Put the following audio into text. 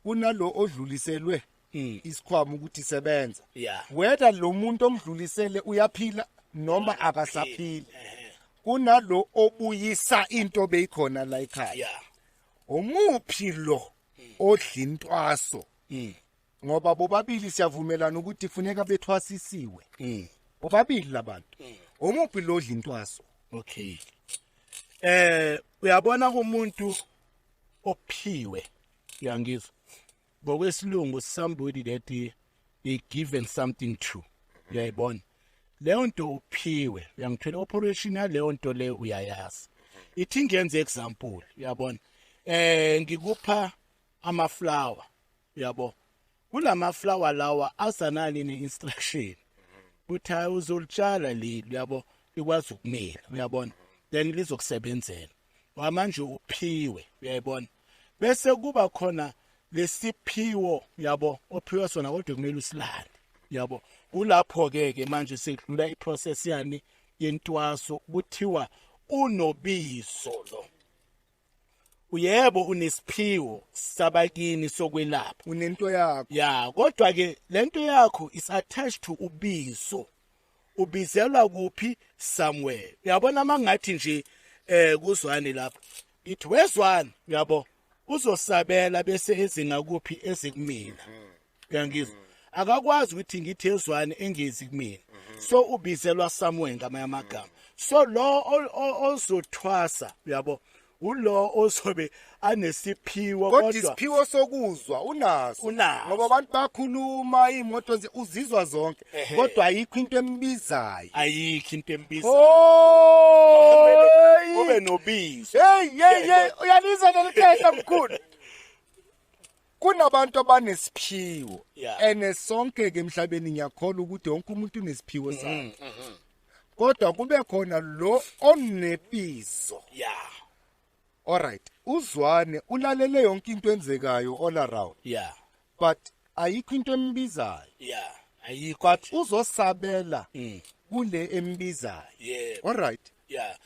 Kunalo odluliselwe isikhwama ukuthi sebenza, whether lo muntu omdlulisele uyaphila noma akasaphili, kunalo obuyisa into beyikhona la ekhaya. Umuphi lo odla intwaso? Ngoba bobabili siyavumelana ukuthi funeka bethwasisiwe bobabili labantu. Umuphi lo odla intwaso? Okay, uyabona kumuntu ophiwe, uyangizwa, ngokwesilungu somebody that they given something to, uyayibona leyo nto, uphiwe, uyangithola, operation yaleyo nto leyo uyayazi. Ithi ngenze example, uyabona, ngikupha ama flower, uyabo, kulama flower lawa azanani ne-instruction kuthi hayi, uzolitshala leli, uyabo, likwazi ukumila, uyabona, then lizokusebenzela. Manje uphiwe, uyayibona, bese kuba khona lesiphiwo, uyabo, ophiwe sona kodwa kumele usilande, uyabo. Kulapho ke ke manje sekudlula iprocess yani yentwaso, kuthiwa unobizo lo. Uyebo, unesiphiwo sabakini sokwelapha. Unento yakho. Ya, kodwa ke lento yakho is attached to ubizo. Ubizelwa kuphi? Somewhere, uyabona. Mangathi nje kuzwane lapha, ngithi wezwana, uyabo, uzosabela bese ezinga kuphi? Ezikumina, uyangizwa? Akakwazi ukuthi ngithi ezwane engezi kumina. So ubizelwa somewhere, ngamanye amagama. So lo ozothwasa, uyabo, ulo ozobe anesiphiwo. Kodwa isiphiwo sokuzwa unaso. Unaso. Ngoba abantu bakhuluma imoto nje uzizwa zonke, kodwa ayikho into embizayo. Ayikho into embiza. Oh. Kube nobizo. Hey, hey, hey, uyalizwa leli khehla mkhulu. Kunabantu abanesiphiwo. Ene sonke ke emhlabeni ngiyakholwa ukuthi wonke umuntu unesiphiwo sakhe. Kodwa kube khona lo onebizo. Alright, uzwane ulalele yonke into enzekayo all around. But ayikho into embizayo. Yeah, ayikho. But uzosabela kule embizayo. Alright. Yeah.